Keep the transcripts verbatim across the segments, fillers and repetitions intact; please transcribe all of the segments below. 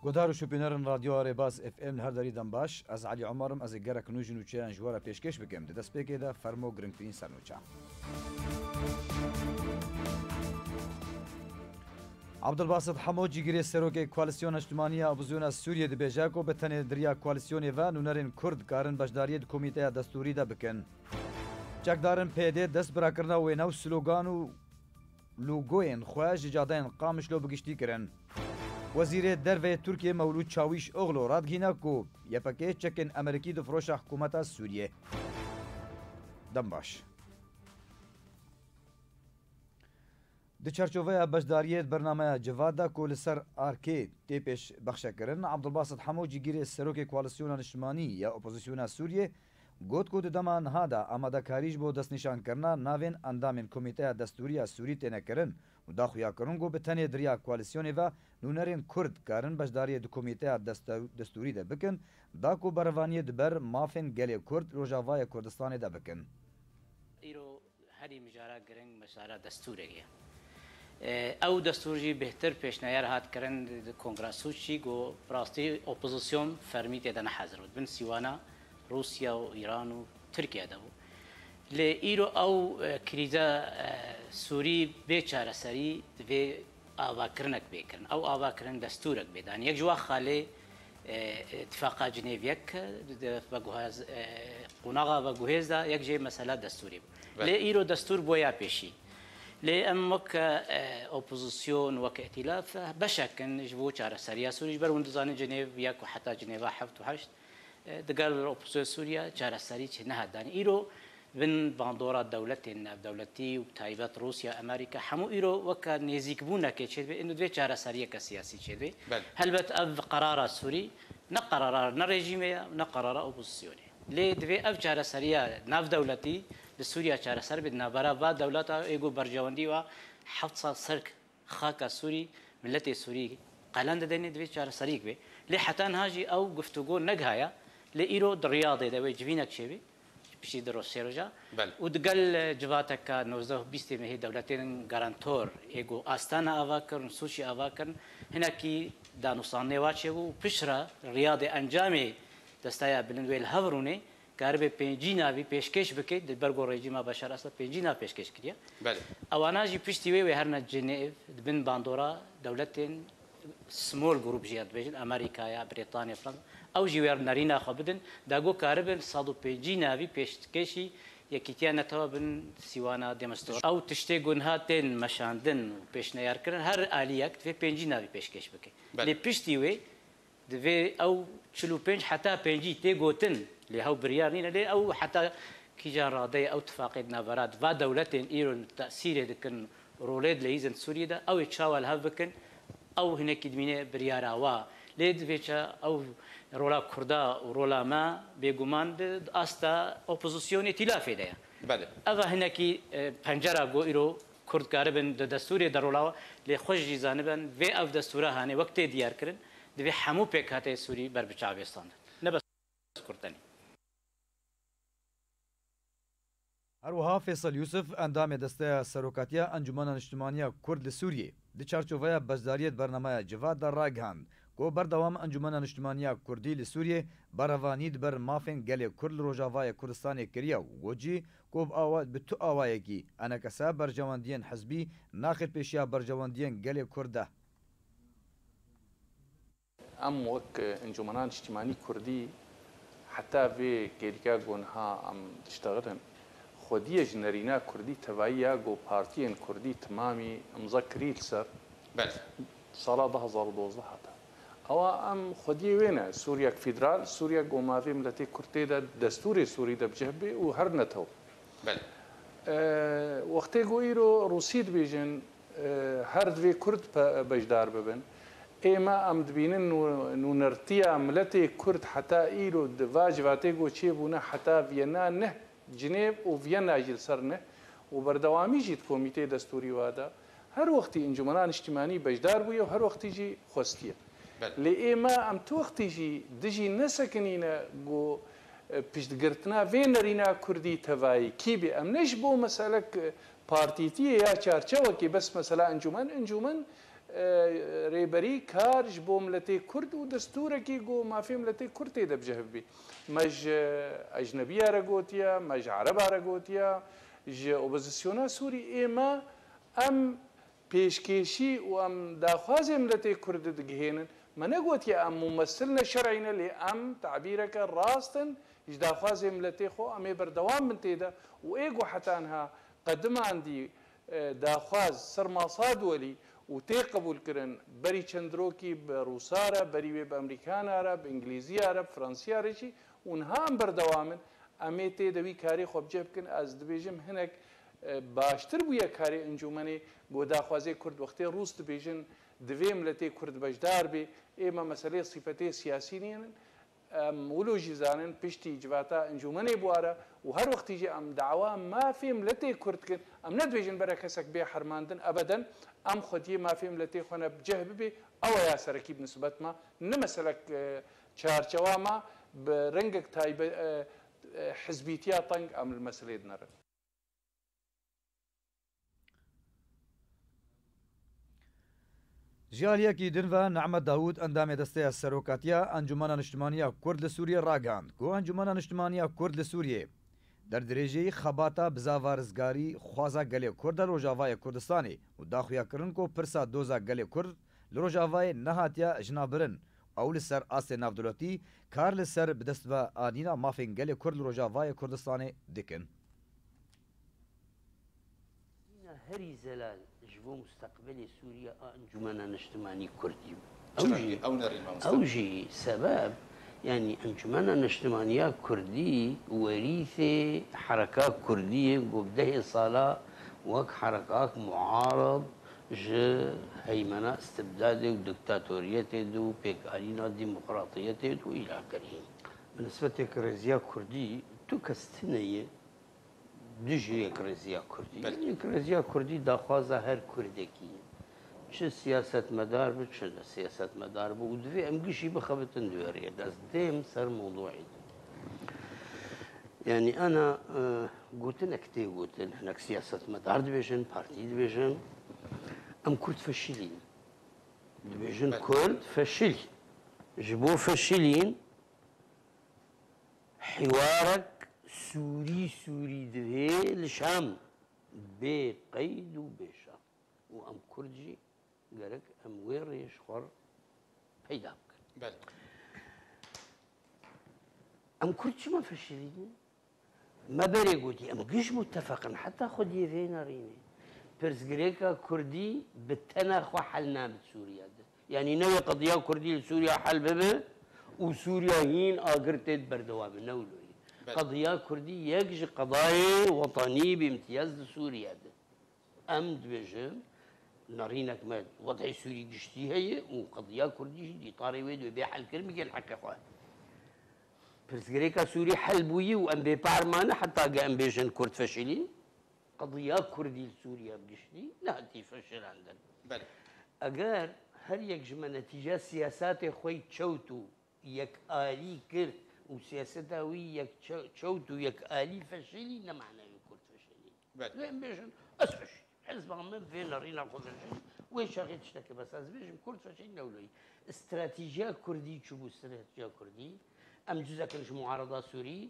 Guhdar û şopînerên Radyoya Rêbaz F M li her derî dem baş. Ez Elî Omer im, ez ê gelek nû ji nûçeyan ji we re pêşkêş bikim. Di destpêkê de fermo girîngtirîn sernûçe. Abdulbasit Hemo, cîgirê serokê Koalîsyona Niştimanî ya Opozisyona Sûriyê dibêje ku bi tenê di riya koalîsyonê ve nûnerên Kurd karin beşdariyê di komîteya destûrî de bikin. Çekdarên P Y D dest bi rakirina wêne û slogan û logoyên xwe ji cadeyên Qamişlo bi giştî kirin. Wezîrê Derve yê Tirkiyê Mewlûd Çawîş Oglu radigihîne ku Y P G çekên Amerîkî difiroşe hikûmeta Sûriyê. Dem baş. Di çarçoveya beşdariyê di bernameya Civat de ku li ser arkê tê pêşbexşekirin, Abdulbasit Hemo, cîgirê serokê Koalîsyona Niştimanî ya Opozisyona Sûriyê, got ku di dema niha de amadekarî ji bo destnîşankirina navên endamên Komîteya Destûrî ya Sûrî têne kirin û da xuyakirin ku bi tenê di riya koalîsyonê ve nûnerên Kurd karin beşdariyê di Komîteya Deste-, Destûrî de bikin, da ku berevaniyê di ber mafên gelê Kurd li Rojavayê Kurdistanê de bikin. Îro herî mijara giring mijara destûrê ye. E, ew destûr jî bêhtir pêşniyar hat kirin di Kongra Sûçî, ku bi rastî opozîsyon fermî tê de ne hezir bû. Di bin sîwana Rûsya û Îran û Tirkiye de bû. Lê îro ew, e, krîza, e, Sûrî bê çareserî divê avakirinek bê kirin. Ew avakirin destûrek bê dan. Yek ji wa xalê, e, Tifaqa Cinêv yek, e, di veguhez-, e, qonaxa veguhêz de yek jê mesela destûrê bû. Belê. Lê îro destûr boya pêşî. Lê em wek, e, opozîsyon, wek îtîlaf, e, beşek in ji bo çareseriya Sûrî. Ji ber hûn dizanin Cinêv yek û heta Cinêva heft û heşt, e, digel opozîsyon Sûriye çareserî çê nehat danî. Îro bin bandora dewletên navdewletî û bi taybet Rûsya, Amerîka, hemû îro weke nêzîkbûnekê çêdibe, êno divê çareseriyeke siyasî çêdibe. Belê. Helbet ev qerara Sûrî ne qerara ne rejîmê ye, ne qerara opozîsyonê. Lê divê ev çareseriya navdewletî li Sûriya çareser be, di navbera va dewleta ê ku berjewendî wa heft sal ser xaka Sûrî, miletê Sûrî qelen didêne, divê çareseriyek be. Lê heta niha jî ew guftûgo negihaya. Lê îro di Riyadê de wê civînek çêbe, piştî di roj sê roja. Belê. Û digel, e, civateke nozdeh û bîstê mehê dewletên garantor ê ku Astana ava kirin, Sûçî ava kirin, hinekî danûstandinê wa çêbû û piştre Riyadê encamê desteya bilind wê li hev rûnê, karibe pêncî navî pêşkêş bike, di ber ku rejîma Beşar Esed pêncî nav pêşkêş kiriye. Belê. Ewana jî piştî wê wê herine Cinêv, di bin bandora dewletên small group jî ya dibêjin, Amerîkaya, Brîtanya, Fransa, ew jî wê nerîna xwe bidin, da ku karibin sed û pêncî navî pêşkêşî Yekîtiya Netewa bin sîwana demestor. Ew tiştê ku niha tên meşandin û pêşniyarkirin, her aliyek divê pêncî navî pêşkêş bike. Belê. Lê piştî wê Divê ew çil û pênc heta pêncî tê gotin, lê hew biryar nîne, lê ew heta kîjan radeyê ew tifaqê di navbera di va dewletên îro tesîrê dikin, rolê dileyîzin Sûriyê de, ew ê çawa li hev bikin, ew hinekî dimîne biryara wa. Lê divê ça ew rola Kurda û rola me bêguman di, di asta opozisyonê tîlafê de ye. Belê. Eva hinekî, e, pencera ku îro Kurd karibin di destûrê de rola, lê xwe jî zanibin, vê ev destûra hanê wek tê diyar kirin, divê hemû pêkhateyê Sûrî ber bi çavê standin. Ne bes Kurd tenê. Her wiha Fêsel Yûsif, endamê Desteya Serokatiya Encûmena Niştimaniya Kurd li Sûriyê, di çarçoveya beşdariyê di bernameya Civat de ragihand ku berdewam Encûmena Niştimaniya Kurdî li Sûriyê berevanî di ber mafên gelê Kurd li Rojavayê Kurdistanê kiriye û got jî ku bi awa-, bi tu awayekî enekese berjewendiyên hizbî naxê pêşiya berjewendiyên gelê Kurd de. Em wek Encûmena Niştimanî Kurdî heta vê kêlîka ku niha em diştexilin, xwediyê ji nerîna Kurdî tevayî ya ku partiyên Kurdî timamî imza kirî li ser Belê. sala du hazar û dozdeh heta. Ewa em xwediyê wê ne, Sûriyek federal, Sûriyek ku mafê miletê Kurd tê de, destûrê Sûrî de bi cih bê û her netew. Belê. E, wextê ku îro Rûsî dibêjin, e, her divê Kurd pe-, beşdar bibin. Ê me em dibînin nû-, nûnertiya miletê Kurd heta îro di va civatê ku çêbûne heta Viyena neh Cinêv û Viyena jî li ser neh û berdewamî jî di komîteyê destûrî wa de her wextî Encûmena Niştimanî beşdar bûye û her wextî jî xwestiye. Belê. Lê ê me em tu wextî jî dijî nesekinîne ku, e, piştgirtina vê nerîna Kurdî tevayî kî bê. Em ne ji bo meselek, e, partîtiyê ya çarçewekê bes mesela encûmen, encûmen, e, e, rêberî kar ji bo miletê Kurd û destûrekî ku mafê miletê Kurd tê de bi cih bibî. Me ji ecnebiya re gotiye, me ji Ereba re gotiye, ji opozisyona Sûrî ê me em pêşkêşî û em daxwazê miletê Kurd digihênin. Me negotiye em mumesil ne şer'î ne, lê em tabîreke rast in ji daxwazê miletê xwe, em ê berdewam bin tê de û ê ku heta niha qedimandî, e, daxwaz ser masa duwelî û tê qebûlkirin, berî çend rokî bi Rûsa re, berî wê bi Emerîkana re, bi Îngilîziya re, bi Fransiya re jî û niha em berdewam in. Em ê tê de wî karê xwe bi cih bikin. Ez dibêjim hinek, e, baştir bûye karê encûmenê ku daxwazê Kurd wextê Rûs dibêjin divê miletê Kurd beşdar bê. Ê me meseleyê sîfetê siyasî nînin. Em wilo jî zanin piştî civata encûmenê bû are û her wextî jî em dawa mafê miletê Kurd dikin. Em nedibêjin bere kesek bê hermandin ebeden. Em xwediyê mafê miletê xwe ne bi cih bibê. Ew e ya serekî bi nisbet me. Ne meselek, e, çarçewa me bi rengek taybet, e, e, hizbîtiya teng em li meselê dinerin. Ji aliyekî din ve Nehmet Dawûd, endamê Desteya Serokatiya Encûmena Niştimanî ya Kurd li Sûriyê, ragihand ku Encûmena Niştimanî ya Kurd li Sûriyê derdirêjî xebata bizava rizgarî xwaza gelê Kurd e li Rojavayê Kurdistanê û daxuya kirin ku pirsa doza gelê Kurd li Rojavayê nehatiye jinabirin. Ew li ser astê navdewletî kar li ser bi dest ve anîna mafên gelê Kurd li Rojavayê Kurdistanê dikin. Nîna herî zelal ji bo mustaqbelê Sûriye a Encûmena Niştimanî Kurdî bû. Ew Çira jî, ew nerîn mamoste? Ew jî sebeb, yanî Encûmena Niştimaniya Kurdî werîsê hereka Kurdî ye, ku bi dehê sala wek herekak muarib ji heymena istibdadê û diktatoriyetê de û pêkanîna demokratiyetê de û îlaqirî. Bi nisbetê yek rêziya Kurdî tu kes tune ye dijî yek rêziya Kurdî. Belê. Yek rêziya Kurdî daxwaza her Kurdekî ye. Çi siyasetmedar be, çi ne siyasetmedar be û divê em gişî bixebitin di wê rêyê de. Ez dêm ser mewdûê de. Yanî ana, e, gotinek tê gotin, hinek siyasetmedar dibêjin, partî dibêjin, em Kurd feşilîn. Dibêjin Belê. Kurd feşilî. Ji bo feşilîn, hiwarek Sûrî Sûrî divê li Şam bê qeyd û bê şert. Û em Kurd jî gerek em wê rêyê ji xwe re peyda bikin. Belê. Em Kurd çima feşilî ne? Me berê gotî, em giş mutefeq in, heta xwediyê vê nerînê. Pirsgirêka Kurdî bi tena xwe hel nabe Sûriye de. Yanî ne wê qediya Kurdî li Sûriye hel bibe û Sûriye hîn agir tê berdewam e, ne wilo ye. Belê. Qediya Kurdî yek ji qedayê wetanî bi îmtiyaz di Sûriye de. Em dibêjin, nerînek me wedhê Sûrî giştî heye û qediya Kurdî jî di îtarê wê de wê bê helkirin, bigihên heqê xwe. Pirsgirêka Sûrî hel bûyî û em bê par mane, heta ge em bêjin Kurd feşilîn, qediya Kurdî li Sûriye bi giştî nehatî feşilendin. Belê. Eger her yek ji me netîca siyasatê xwe yî çewt û yekalî kir û siyaseta wî yek çe-, çewt û yekalî feşilî, ne manayê Kurd feşilî. Belê. Lê em bêjin, ez feşilî. Hizba min vê nerîna xwe vejin. Wê çaxê tiştekê bes ez bêjim, Kurd feşilî ne wilo ye. Stratejiya Kurdî çi bû, stratejiya Kurdî? Em cizek in ji muarada Sûrî,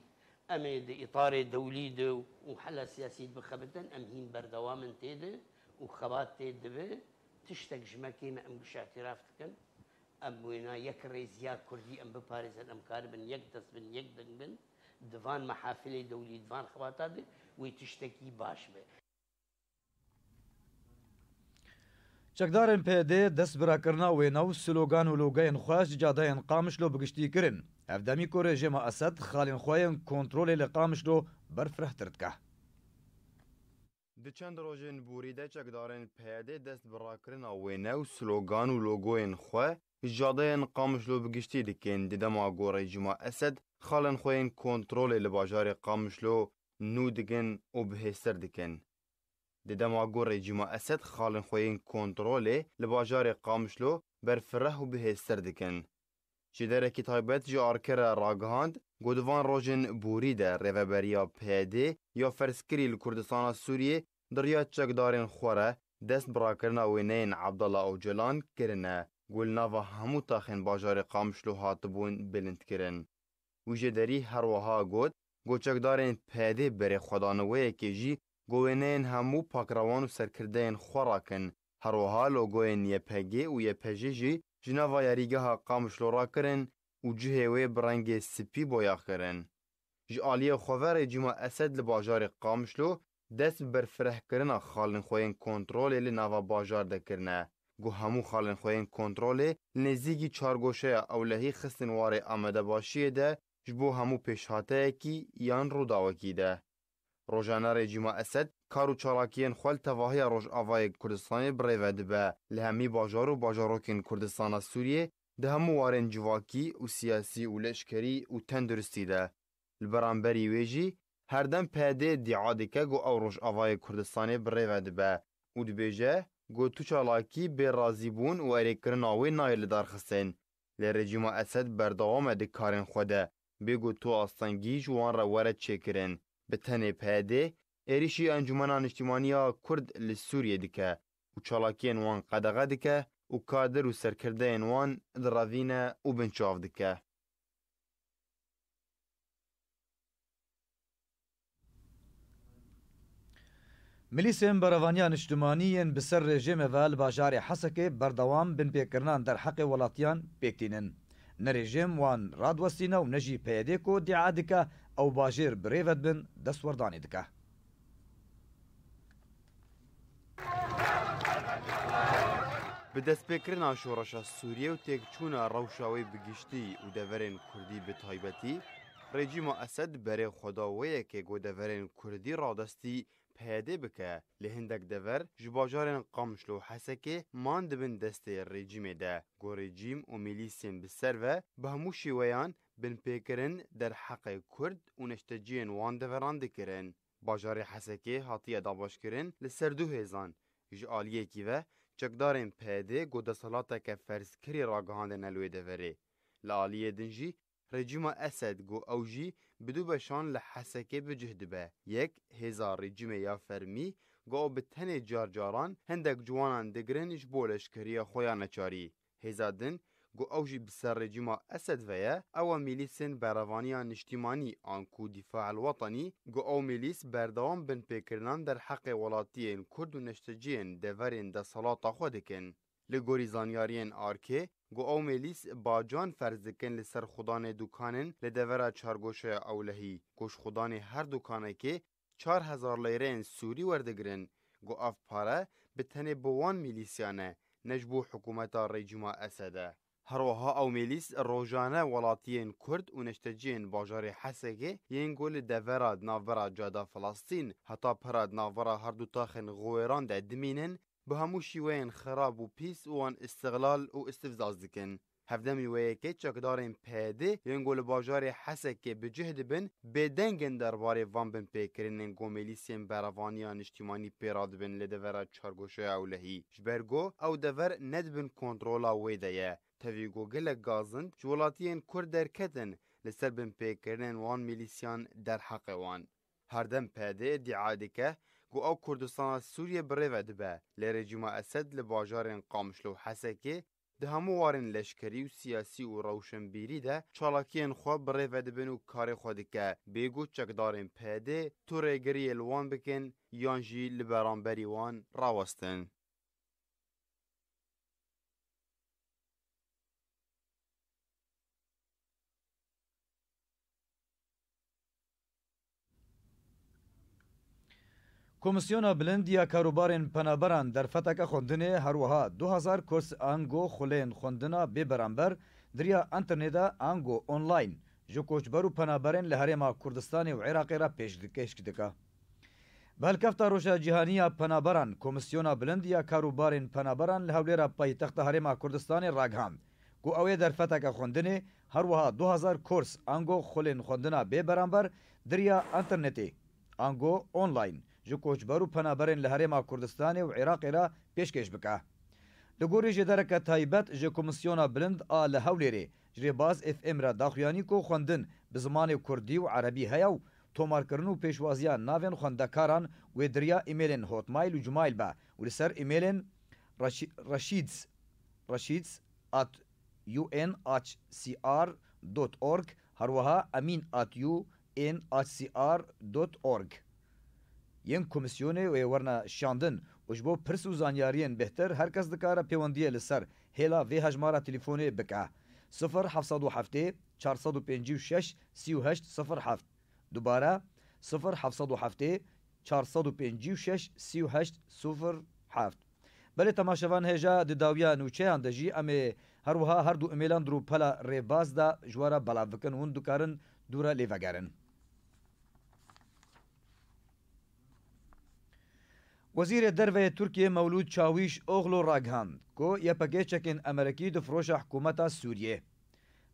em ê di îtarê dewlî de û hela siyasî de bixebitin, em hîn berdewam in tê de û xebat tê dibe, tiştek ji me kêm e, em giş îtiraf dikin. Em wêna yek rêziya Kurdî em biparêzin, em karibin yek dest bin, yek deng bin, di van mehafilê dewlî, di van xebata de wê tiştekî baş be. Çekdarên P Y D dest bi rakirina wêne û slogan û logoyên xwe ji cadeyên Qamişlo bi giştî kirin. Ev demî ku rejîma Esed xalên xwe yên kontrolê li Qamişlo berfirehtir dike. Di çend rojên borî de çekdarên P Y D dest bi rakirina wêne û slogan û logoyên xwe ji cadeyên Qamişlo bi giştî dikin, di dema ku rejîma Esed xalên xwe yên kontrolê li bajarê Qamişlo nû dikin û bihêztir dikin. Di dema ku rejîma Esed xalên xwe yên kontrolê li bajarê Qamişlo berfireh û bihêztir dikin. Ji derekî taybet ji Arke re ragihand ku di van rojên borî de rêveberiya P Y D ya ferzkirî li Kurdistana Sûriyê di riya çekdarên xwe re dest bi rakirina wêneyên Abdullah Ocalan kirine, ku li nava hemû taxên bajarê Qamişlo hatibûn bilindkirin. Wî jê derî her wiha got, ku çekdarên P Y D'ê berê xwe dane wê yekê jî ku wêneyên hemû pakrewan û serkirdeyên xwe rakin. Her wiha logoyên Y P G û Y P J jî ji nava yarîgeha Qamişlo rakirin û cihê wê bi rengê spî boyax kirin. Ji aliyê xwe ve rejîma Esed li bajarê Qamişlo dest bi berfirehkirina xalên xwe yên kontrolê li nava bajar de kirine. Ku hemû xalên xwe yên kontrolê li nêzîkî çargoşeya ewlehî xistin warê amadebaşiyê de ji bo hemû pêşhateyekî yan rûdawekî de. Rojane rejîma Esed kar û çalakiyên xwe li tevahiya Rojavayê Kurdistanê bi rê ve dibe. Li hemî bajar û bajarokên Kurdistana Sûriyê di hemû warên civakî û siyasî û leşkerî û tenduristî de. Li beramberî wê jî herdem P Y D îdia dike ku ew Rojavayê Kurdistanê bi rê ve dibe û dibêje ku tu çalakî bê razîbûn û erêkirina wê nayê lidarxistin. Lê rejîma Esed berdewam e di karên xwe de, bê ku tu astengî ji wan re were çêkirin. Bi tenê P Y D êrîşî Encûmena Niştîmaniya Kurd li Sûriyê dike û çalakiyên wan qedexe dike û kadir û serkirdeyên wan direvîne û binçav dike. Milîsên Berevaniya Niştimanî yên bi ser rejîmê ve li bajarê Hesekê berdewam binpêkirinan derheqê welatiyan pêk tînin. Ne rejîm wan radiwestîne û ne jî P Y D ku îdia dike ew bajêr bi rê ve dibin destwerdanê dike. Bi destpêkirina şoreşa Sûriyê û têkçûna rewşa wê bi giştî û deverên Kurdî bi taybetî, rejîma Esed berê xwe da wê yekê ku deverên Kurdî radestî P Y D bike. Li hindek dever ji bajarên Qamişlo û Hesekê man dibin destê rejîmê de. Ku rejîm û milîsên bi ser ve bi hemû şêweyan binpêkirin derheqê Kurd û neşteciyên wan deveran dikirin. Bajarê Hesekê hatiye dabeşkirin li ser du hêzan. Ji aliyekî ve çekdarên P Y D ku desthilateke ferzkirî ragihandine li wê deverê. Li aliyê din jî rejîma Esed ku ew jî bi du beşan li Hesekê bi cih dibe. Yek hêza rejîmê ya fermî ku ew bi tenê car caran hindek ciwanan digirin ji bo leşkeriya xwe ya neçarî. Hêza din ku ew jî bi ser rejîma Esed ve ye, ew e milîsên Berevaniya Niştîmanî an ku Dîfa El Wetanî, ku ew milîs berdewam binpêkirinan derheqê welatiyên Kurd û neşteciyên deverên desthilata xwe dikin. Li gorî zanyariyên arkê, ku ew milîs bacan ferz dikin li ser xudanê dukanin li devera çargoşeya ewlehî, ku ji xudanê her dukanekê çar hezar leyreyên Sûrî werdigirin, ku ev pare bi tenê bi wan milîsyan e, ne ji bo hikûmeta rejîma Esed e. Her wiha ew milîs rojane welatiyên Kurd û neşteciyên bajarê Hesekê yên ku li devera di navbera Cada Filistîn heta pera di navbera her du taxên Xwêran de dimînin, bi hemû şîweyên xerab û pîs û wan îstixlal û îstifzaz dikin. Hevdemî wê yekê çekdarên P Y D yên ku li bajarê Hesekê bi cih dibin, bêdeng in derbarê van binpêkirinên ku milîsên Berevaniya Niştîmanî pê radibin li devera çargoşeya ewlehî. Ji ber ku ew dever ne di bin kontrola wê de ye. Tevî ku gelek gazin ji welatiyên Kurd derketin li ser binpêkirinên wan milîsyan derheqê wan. Herdem P Y D îdia dike ku ew Kurdistana Sûriyê bi rê ve dibe, lê rejîma Esed li bajarên Qamişlo û Hesekê di hemû warên leşkerî û siyasî û rewşenbîrî de çalakiyên xwe bi rê ve dibin û karê xwe dike, bê ku çekdarên P Y D tu rêgiriyê li wan bikin yan jî li beramberî wan rawestin. Komîsyona Bilind ya Karûbarên Penaberan derfeteke xwendinê, her wiha du hezar kurs ango xuleyên xwendina bê beramber di riya înternetê ango online ji koçber û penaberên li Herêma Kurdistanê û Iraqê re pêşkêş dike. Bi helkefta Roja Cîhanî ya Penaberan, Komîsyona Bilind ya Karûbarên Penaberan li Hewlêra paytexta Herêma Kurdistanê ragihand ku ew ê derfeteke xwendinê, her wiha du hezar kurs ango xulên xwendina bê beramber di riya înternetê, ango online, ji koçber û penaberên li Herêma Kurdistanê û Iraqê re pêşkêş bike. Li gorî jêdereke taybet ji Komîsyona Bilind a li Hewlêrê, ji Rêbaz F M re daxuyanî ku xwendin bi zimanê kurdî û erebî heye û tomarkirin û pêşwaziya navên xwendekaran wê di riya îmêlên Hotmail û Gmail be û li ser îmêlên Raşi-, Raşîds, Raşîds at U N H C R dot org, herwiha emîn at U N H C R dot org yên komîsyonê wê werna şandin û ji bo pirs û zanyariyên bêhtir her kes dikare pêwendiyê li ser hêla vê hejmara telefûnê bike: sifir heft sed û heftê, çar sed û pêncî û şeş, sî û heşt sifir heft. Dubare, sifir heft sed û heftê, çar sed û pêncî û şeş, sî û heşt sifir heft. Belê temaşevan hêja di dawiya nûçeyan de jî em ê her wiha her du îmêlan di rûpela rêbaz de ji we re belav bikin, hûn dikarin dû re lê vegerin. Wezîrê Derve yê Tirkiyê Mewlûd Çawîş Oxlu ragihand ku Y P G çekên Amerîkî difroşe hikûmeta Sûriyê.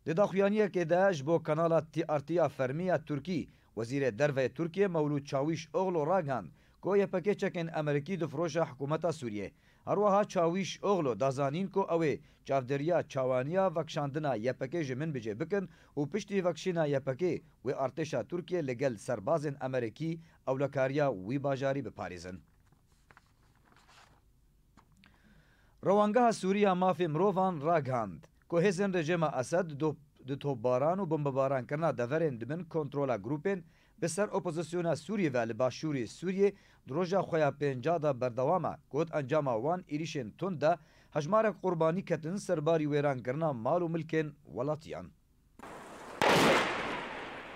Di daxuyaniyekê de ji bo kanala T R T ya fermî ya Tirkî, Wezîrê Derve yê Tirkiyê Mewlûd Çawîş Oxlu ragihand ku Y P G çekên Amerîkî difroşe hikûmeta Sûriyê. Her wiha Çawîş Oxlu da zanîn ku ew ê çavdêriya çawaniya vekişandina Y P G ji min bicê bikin û piştî vekişîna Y P G wê artêşa Tirkiyê li gel serbazên Amerîkî ewlekariya wî bajarî biparêzin. Rewangeha Sûrî ya Mafê Mirovan ragihand ku hêzên rejîma Esed di do-, di topbaran û bombebarankirina deverên di bin kontrola grûpên bi ser opozisyona Sûriyê ve li başûrê Sûriyê di roja xwe ya pênca de berdewam e, got encama wan êrîşên tund de hejmarek qurbanî ketin serbarî wêrankirina mal û milkên welatiyan.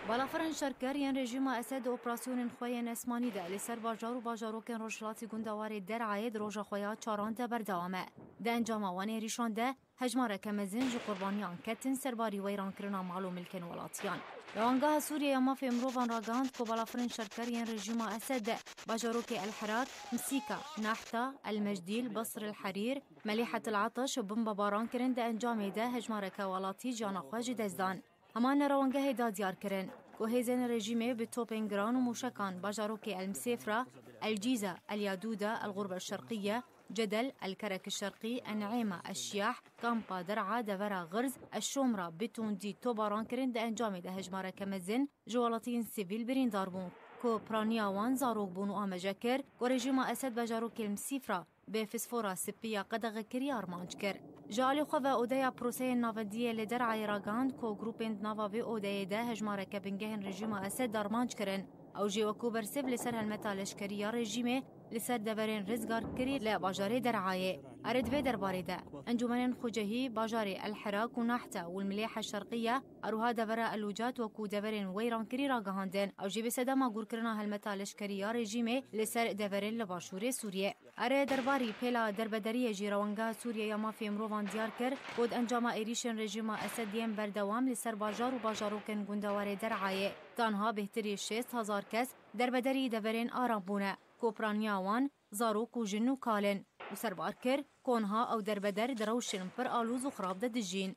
Balafirên şerker yên rejîma Esed di operasyonên xwe yên esmanî de li ser bajar û bajarokên rojhilatî gundewarê Derayê di roja xwe ya çaran de berdewam e. Di encama wan êrîşan de hejmareke mezin ji qurbaniyan ketin serbarî weyrankirina mal û milkên welatiyan. Rewangeha Sûriye ya Mafê Mirovan ragihand ku balafirên şerker yên rejîma Esed de bajarokê El Hirak, Msîka, Nahta, El Mecdîl, Besr El Herîr, Melîhet El Ataş û bombebaran kirin, di encamê de hejmareke welatî ciyana xwe ji dest dan. Heman li rewangehê de diyar kirin ku hêzên rejîmê bi topên giran û mûşekan bajarokê El Misêfra, El Cîza, El Yadûda, El Xurbe Şerqiye, Cedel, El Kerek Şerqî, En'êma, Eşyah, Kampa Der'a, Devera Xirz, Eşomra bi tundî topbaran kirin, di encamê de hejmareke mezin ji welatiyên sivîl birîndar bûn ku piraniya wan zarok bûn û amaje kir ku rejîma Esed bajarokê El Misîfra bi fisfora spî ya qedexekirî armanc kir. Ji alî xwe ve odeya proseyên navendiyê li Der'ayê ragihand ku grûpên di nava vê odeyê de hejmareke bingehên rejîma Esed armanc kirin. Ew jî wekû bersiv li ser helmeta leşkerî ya rejîmê li ser deverên rizgarkirî li bajarê Der'ayê. Erê di vê derbarê de encûmenên xucehî bajarê El Hirak û Nahta û li Milêha Şerqiye, her wiha devera El Ucat wekû deverên weyrankirî ragihandin. Ew jî bi sedema gûrkirina helmeta leşkerî ya rejîmê li ser deverên li başûrê Sûriyê. Erê derbarî pêla derbederiyê jî Rewangeha Sûriye ya Mafê Mirovan diyar kir ku di encama êrîşên rejîma Esed yên berdewam li ser bajar û bajarokên gundewarê Der'ayê, tanha bêhtirî şêst hezar kes derbederî deverên aram bûne ku piraniya wan zarok û jin û kal in û serbar kir ku niha ew derbeder di rewşên pir alûz û xirab de dijîn.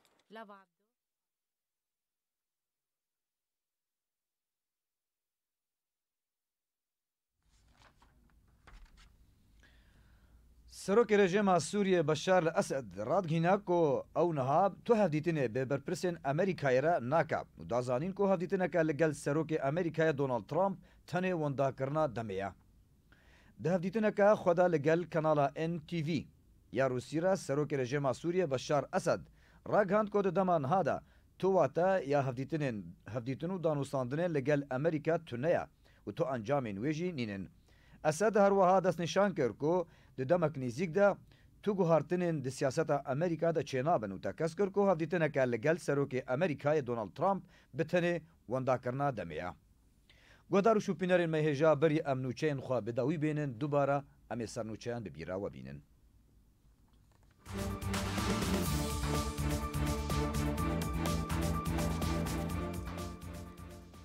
Serokê rejîma Sûriyê Beşar el Esed radigihîna ku ew niha tu hevdîtinê bi berpirsên Amerîkayê re nake û da zanîn ku hevdîtineke li gel Serokê Amerîkayê Donald Trump tenê wendakirina demê ye. Di hevdîtineke xwe de li gel kanala N T V ya Rûsî re Serokê Rejîma Sûriyê Beşar Esed ragihand ku di dema niha de tu wate ya hevdîtinên, hevdîtin û danûstandinên li gel Amerîka tune ye û tu encamên wê jî nînin. Esed her wiha destnîşan kir ku di demek nêzîk de tu guhartinên di siyaseta Amerîka de çênabin û tekez kir ku hevdîtineke li gel Serokê Amerîkayê Donald Trump bi tenê wendakirina demê ye. Guhdar û şopînerên me hêja berî em nûçeyên xwe bi dawî bênin, dubara em ê ser nûçeyan bi bîra we bînin.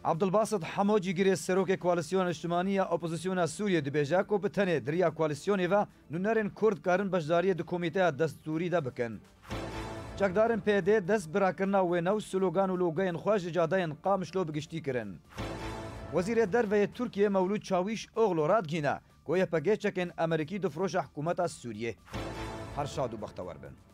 Abdulbasit Hemo cîgirê serokê Koalîsyona Niştimanî ya Opozisyona Sûriyê dibêje ku bi tenê di riya koalîsyonê ve nûnerên Kurd karin beşdariyê di komîteya destûrî de bikin. Çekdarên P Y D dest bi rakirina wêne û slogan û logoyên xwe ji cadeyên Qamişlo bi giştî kirin. Wezîrê Derve yê Tirkiyê Mewlûd Çawîş Oxlo radigihîne ku Y P G çekên Amerîkî difroşe hikûmeta Sûriyê. Her şad û bextewer bin.